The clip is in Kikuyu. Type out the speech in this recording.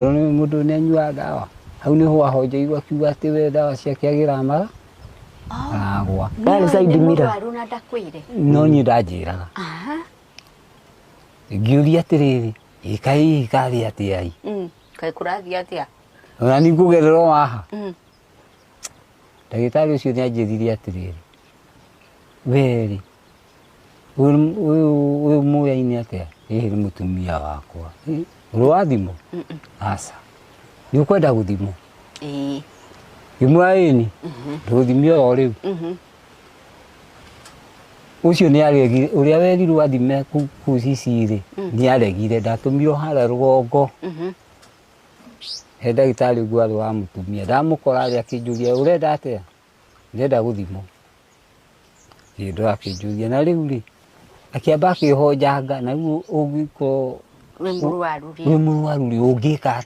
Mũndũ nĩ anyuaga ndawa hau nĩho ahonjeirwo akiuga atĩ we ndawa ciake agĩraga mara aragwa. Yarĩ side Nĩ mirror. mũrwaru na ndakwĩre. No niĩ ndanjĩraga. Ngĩũria atĩrĩrĩ, ĩka karĩ atĩa ĩ? Kaĩ kũrathiĩ atĩa? Ona ni ngũgerera o haha. Ndagĩtarĩ ũcio nĩ anjĩrire atĩrĩrĩ, we rĩ, ũyũ mũyaine atĩa? Ĩhĩ nĩ mũtumia wakwa. Ĩ, ũrĩ wathimwo? Aca. Nĩ ũkwenda gũthimwo? Ĩĩ. Ngĩmwĩra ĩni, ndũgũthimio oro rĩu. Ũcio nĩ aregire, ũrĩa werirwo athime kũu CC rĩ, nĩ aregire, ndatũmirwo harĩa rũgongo. He ndagĩtarĩ ũguo arĩ wa mũtumia, ndamũkora harĩa akĩnjũria ũrenda atĩa? Ndĩrenda gũthimwo. Akĩndora akĩnjũria na rĩu rĩ, akĩamba akĩhonjanga na rĩu ũngĩkorwo Wĩ mũrwaru rĩ. Wĩ mũrwaru rĩ, ũngĩka atĩa?